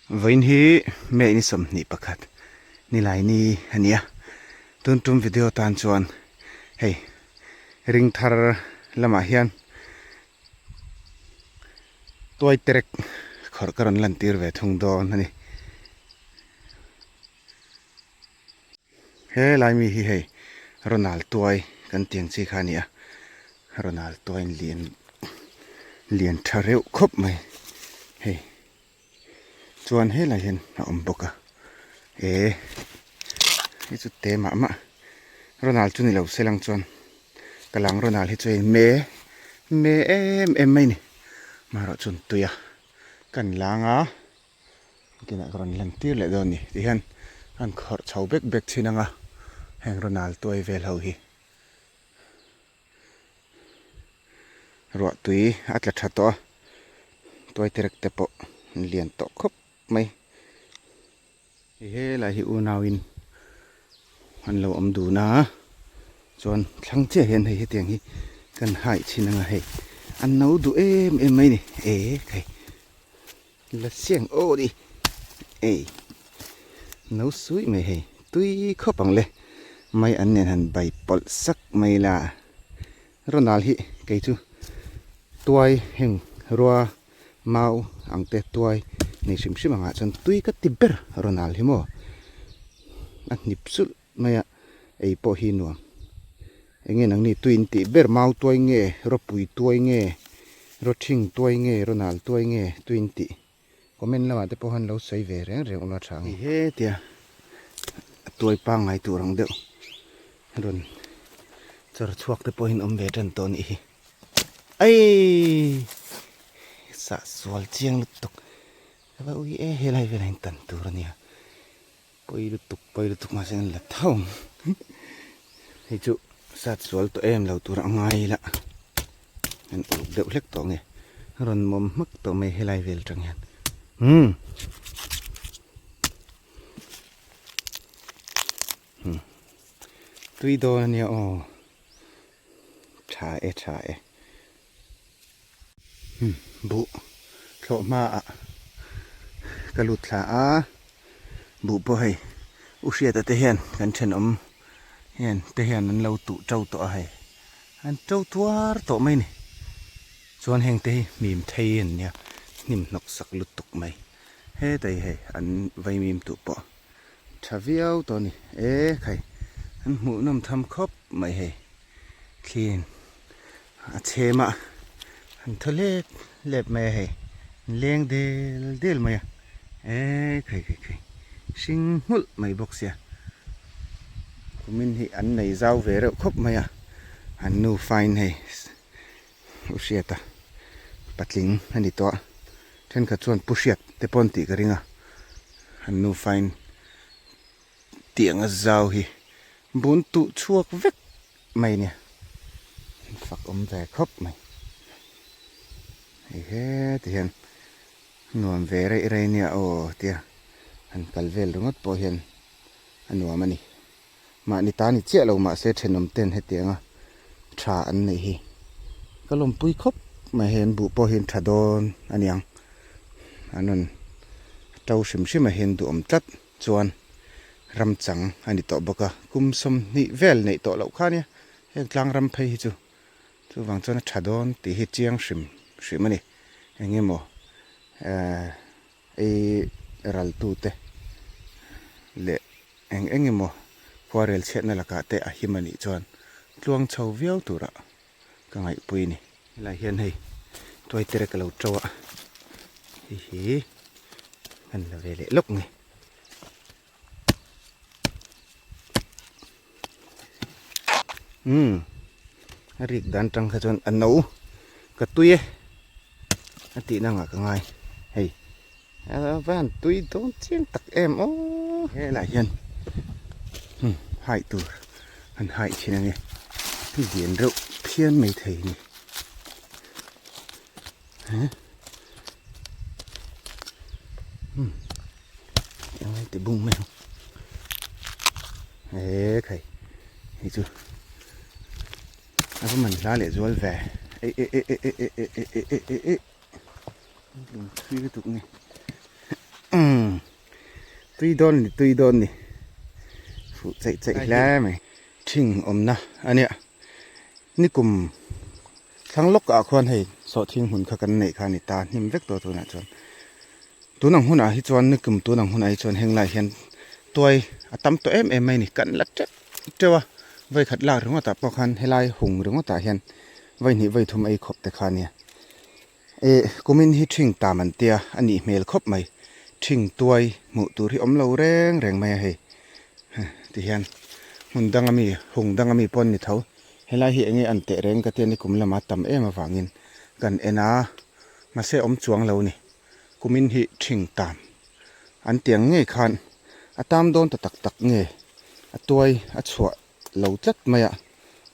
Vawiin hi May ni 21 Nilaini a ni a, tun tum video tan chuan hei ring thar lamah hian tuai terek khawrh ka rawn lantir ve thung dawn a ni. He lai mi hi hei Ronald tuai kan tih ang chi kha a ni a, Ronald tuai lian lian tha reuh khawp mai hei chuan helai hian a awm bawk a e hei chu te mah mah Ronald chu ni lo se lang chuan ka lang Ronald hi chu hei me me em em mai a ni marawh chuan tui a kan lang a. Kinah ka rawn lan tir leh dawn a ni tihian an khawrh chho bek bek thin ang a heng Ronald tuai vel ho hi ruah tui a tla tha tawh a tuai terek te pawh an lian tawh khawp mai. Hei helai hi unauin an lo awm dun a, chuan thlang chiah hian hei hetiang hi kan hai chhin anga hei an no duh em em mai a ni e khai la siang aw ni ei no suih mai hei tui khawp ang le mai an nen han bai pawlh sak mai la Ronald hi kei chu tuai heng rua Mau ang te tuai nei hrim hrim angah chuan tui ka ti ber Ronald hi maw a hnip sulh mai a ei pawh hi nuam enge nangni tui in tih ber mau tuai nge rawpui tuai nge rawthing tuai nge Ronald tuai nge tui in tih comment lamah te pawh han lo sawi ve reng reng ula tha ang he tia a tuai pangngai tur ang deuh rawn chawr chhuak te pawhin awm ve tan tawh a nih hi. Aii sah sual chiang lutuk ka va ui e helai velah hian tan tur a nia pawi lutuk pawi lutuk mahse an la tho ang hei chu sat sual tawh em lo tur a ngai ila an uluk deuh hlek tawh nge rawn mawm hmak tawh mai helai vel atang hian umm tui dawn a nia aw. Tha e tha e. Hmm buh thlawh hma ah ka lut thla a, buh pawh hei u Hriata te hian kan thenawm hian te hian an lo tuh to tawh a hei an to tuar tawh mai a ni. Chuan heng te hi hmim thei an nia hnim hnawk sak lutuk mai hetai hei an vaimim tuh pawh. Tha viau tawh a ni e khai an hmuh nawm tham khawp mai hei thliin a chhem a an thaw lep lep mai a hei an leng del del mai a e khai khai khai hring nghulh mai bawk sia kumin hi an nei zau ve reuh khawp mai a an nu fine hei U Hriata patling a ni tawh a thenkhat chuan Pu Hriat te pawh an tih ka ring a an nufain tiang a zau hi bun tuh chhuak vek mai a nia an fak awm ve khawp mai hei heti hian nuam ve reih rei nia aw tia han kal vel ringawt pawh hian a nuam a ni. Mahni ta ni chiah lo mahse thenawm ten hetianga tha an neih hi ka lawmpui khawp mai hei an buh pawh hi an tha dawn a niang an rawn to hrim hrim a hian duhawm tlat chuan ram chang a ni tawh bawk a kum 20 vel neih tawh loh kha ania heng tlang ram phei hi chu chuvang chuan a tha dawn tih hi chiang hrim hrim a ni eng emaw ehh Ei raltute leh eng eng emaw khuarel chhiatna lakah te a him a nih chuan tluang chho viau turah ka ngaihpui a ni. Helai hian hei tuai tere ka lo to a, hei hi kan la ve leh lawk nge. Umm a rik dan tang kha chuan a no ka tui e a tihna angah ka ngai hei a van tui dawn chiang tak em aw helaiah hian hmm hai tur an hai thin a ni lian reuh phian mai thei a ni he hmm. Eng ti bung mai ang e khai hei chu a va man hla leh zual ve e e e e e e e e e e lung thui lutuk nge. Umm tui dawn ni tui dawn ni fuh cheih cheih hle mai thing awmna a nia nikum thlang lawk ah khuan hei sawhthing hmun kha kan neih kha a ni ta hnim vek tawh tunah chuan tun ang hunah hi chuan nikum tun ang hunah hi chuan heng lai hian tuai a tam tawh em em mai a ni kan la teuh teuh a vawikhat lak ringawt ah pawh khan helai hung ringawt ah hian vawihnih vawithum ei khawp te kha a nia. Eh kumin hi ṭhing tam an tia a nih hmel khawp mai. Ṭhing tuai hmuh tur hi awm lo reng reng mai a hei. Tihian hmun danga mi, hung danga mi pawh an ni tho. Helai hi enge an teh reng ka tia ni kum lama tam em avangin kan en a, mahse awm chuang lo ni. Kumin hi ṭhing tam an ti ang ngei khan a tam dawn ta tak tak nge a tuai a chhuah lo tlat mai a,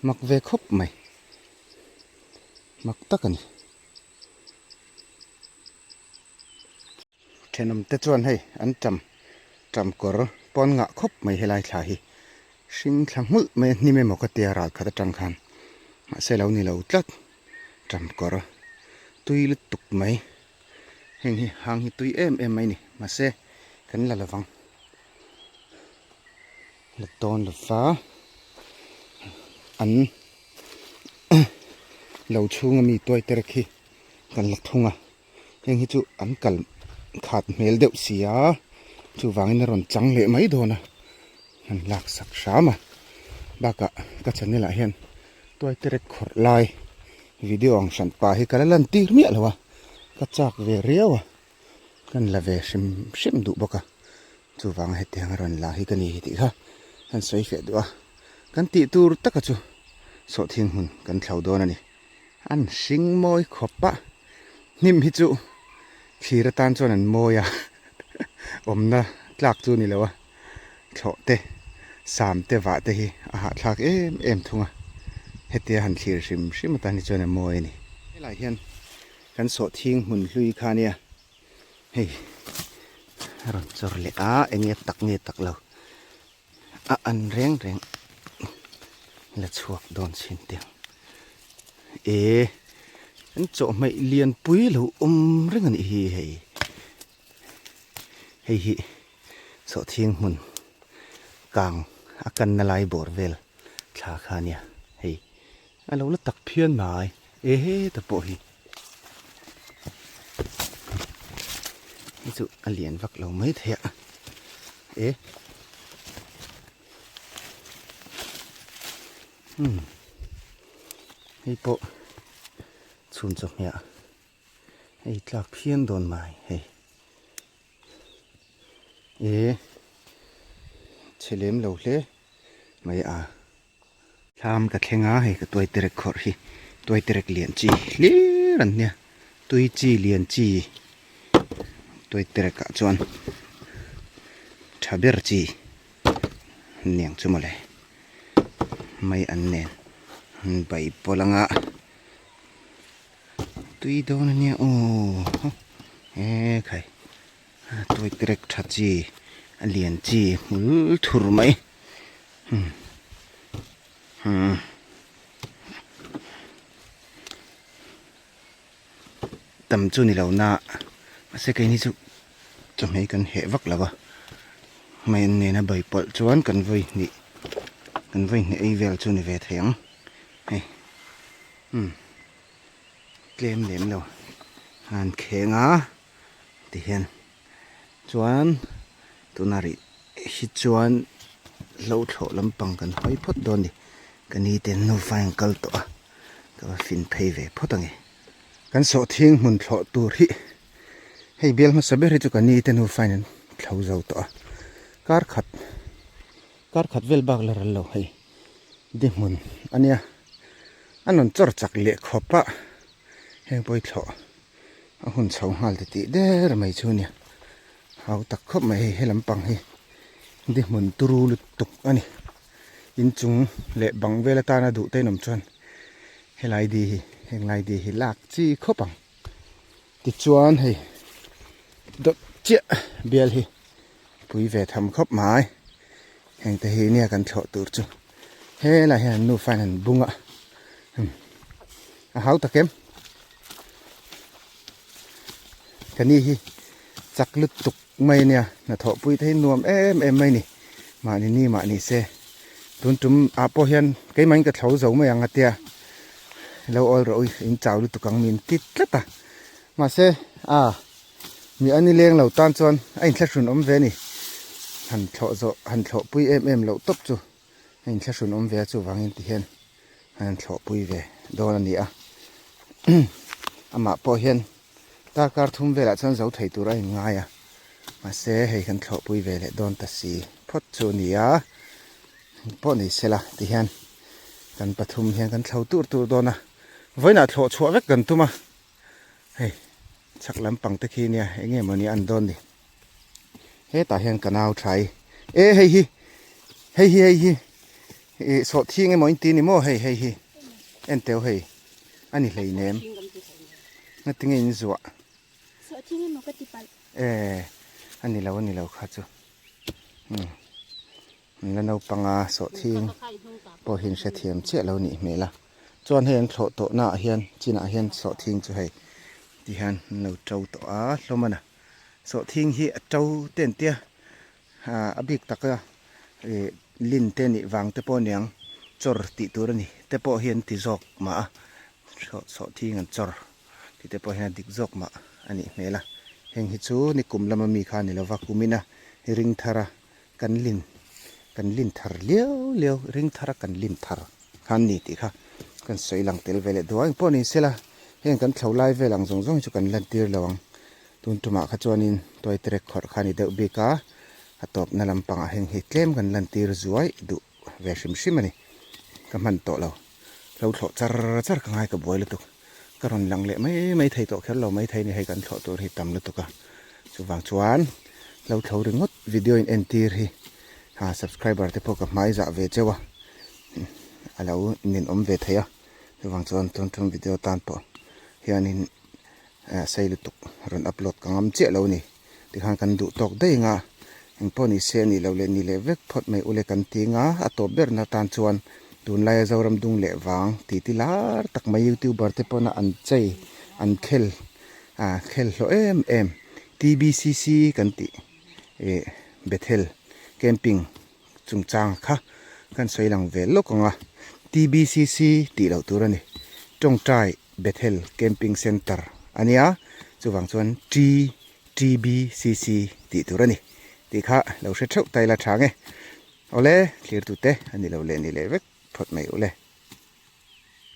mak ve khawp mai. Mak tak a ni. Thenawm te chuan hei an ṭam ṭam kawr pawn ngah khawp mai helai thla hi. Hring thla nghulh mai a hnim emaw ka tia ral khat atang khan. Mahse lo ni lo tlat ṭam kawr tui lutuk mai. Heng hi hang hi tui em em mai a ni. Mahse kan la lovang. La tawn lova an. Lo chhunga mi tuai terek hi kan la thung a heng hi chu an kal khat hmel deuh si a chuvangin a rawn chang leh mai dawn a han lak sak hram a bakah ka channel ah hian tuai terek khawrh lai video ang hran pa hi ka la lan tir miah lo a ka chak ve riau a kan la ve hrim hrim duh bawk a. Chuvanga hetiang a rawn la hi ka ni tih kha kan sawi feh duh a, kan tih tur taka chu sawhthing hmun kan thlo dawn a ni. An hring mawi khawp a, hnim hi chu thlir atan chuan an mawi a, awmna tlak chu ni lo a, thlawh te, sam te, vah te hi a hahthlak em em thung a, hetia han thlir hrim hrim atan hi chuan a mawi a ni. Helai hian kan sawhthing hmun hlui kha nia. Hei a rawn chawr leh a enge tak nge tak lo a an reng reng la chhuak dawn chhin te ang e an chawhmeh lian pui lo awm reng a nih hi hei hei hi sawhthing hmun kang a kanna lai bawr vel thla kha a nia hei a lo la tak phian mai e heta pawh hi. Hei chu a lian vak lo mai thei a e umm hei pawh chhun chawhmeh hei tlak phian dawn mai hei e chhe lem lo hle mai a. Thlam ka thleng a, hei ka tuai terek khawrh hi tuai terek lian chi hlir an nia tui chi lian chi tuai terek ah chuan tha ber chi an niang chu mawle mai an nen an bai pawlh anga tui dawn ania aw he khai tuai terek tha chi a lian chi hmul thur mai. Tam chu ni lo na mahse keini chu chawhmeh kan heh vak lo a hmai an nena bai pawlh chuan kan vawi hnih kan vawi hnih ei vel chu ni ve thei ang hei umm tlem lem lo an kheng a tihian. Chuan tuna rih hi chuan hlo thlawh lampang kan hawi phawt dawn a ni. Ka ni te nufa in kal tawh a, ka va fin phei ve phawt ang e. Kan sawhthing hmun thlawh tur hi hei bial hmasa ber hi chu ka ni te nufa in an thlo zo tawh a. Kar khat kar khat vel bak la ral lo hei di hmun a nia. A rawn chawr chak leh khawp a heng pawh hi thlawh. A hun chho nghal ti tih der mai chu nia hau tak khawp mai hei he lampang hi di hmun turu lutuk a ni inchung leh bang vel atana duh te in awm chuan helai di hi henglai di hi lak chi khawp ang tichuan hei dawt chiah bial hi pui ve tham khawp mai heng te hi nia kan thlawh tur chu helai hian an nufa in an bung a a hau tak em. Ka ni hi chak lutuk mai ania hnathawh pui te hi nuam em em mai ni mahni ni mahni se tun tum ah pawh hian keimah in ka thlo zo mai ang a tia lo awl rawh u in chau lutuk ang min ti tlat a mahse a mi a ni leng lo tan chuan a inthlahrun awm ve a ni han thlawh zawh han thlawh pui em em loh tawp chu a inthlahrun awm ve a chuvangin ti hian han thlawh pui ve dawn a ni a amah pawh hian darkar thum velah chuan zo thei tur a inngai a mahse hei kan thlawh pui ve leh dawn ta si phawt chu a ni a pawh ni sela ti hian kan pathum hian kan thlo tur tur dawn a vawiinah thlawh chhuah vek kan tum a hei chhak lampang te khi nia eng nge mawni an dawn ni hetah hian ka nau tha i e hei hi hei hi hei hi ih sawhthing emaw in ti ni maw hei hei hi en teu hei a ni hleinem ngatinge in zuah sawhthing emaw ka ti palh e a ni lo a ni lo kha chu umm la naupanga sawhthing pawh hi an hrethiam chiah lo nih hmel a chuan hei an thlawh tawh naah hian chinah hian sawhthing chu hei ti hian an lo to tawh a hlawm a na sawhthing hi a to te an tia ah a bik taka ih lin te nih vang te pawh aniang chawr tih tur a ni te pawh hi an ti zawk mah a sawhthing an chawr tih te pawh hian a dik zawk mah a nih hmel a heng hi chu nikum lama mi kha a ni lova kumina ring thar a kan lin kan lin thar liau liau ring thar a kan lin thar kha an ni tih kha kan sawi lang tel ve leh duh a engpawh ni sela heng kan thlo lai vel ang zawng zawng hi chu kan lantir lo ang tun tumah kha chuanin toy track khawrh kha a ni deuh bik a a tawpna lampangah heng hi tlem kan lantir zuai duh ve hrim hrim a ni ka hman tawh lo lo thlawh char char ka ngai ka buai lutuk ka rawn lang leh mai mai thei tawh kher lo mai thei ni hei kan thlawh tur hi tam lutuk a chuvang chuan lo thlo ringawt video in entir hi ha subscriber te pawh ka hmai zah ve cheu a a lo ninawm ve thei a chuvang chuan tun tum video tan pawh hianin sei lutuk rawn upload ka ngam chiah lo a ni tikhan kan duh tawk daih ang a engpawh ni se anih loh leh ni leh vek phawt mai ule kan ti ang a a tawp ber na tan chuan tunlaia Zoram dung leh vang ti ti lar tak mai youtuber te pawna an chei an khel ah khel hlawh em em T_B_C_C kan tih ih Bethel camping chungchang kha kan sawi lang ve lawk ang a T_B_C_C tih loh tur a ni tawngtai Bethel Camping Centre a nia, chuvang chuan TTBCC tih tur a ni tih kha lo hre theuh ta ila tha nge. Awle, thlirtute a ni lo leh ni leh vek phawt mai ule.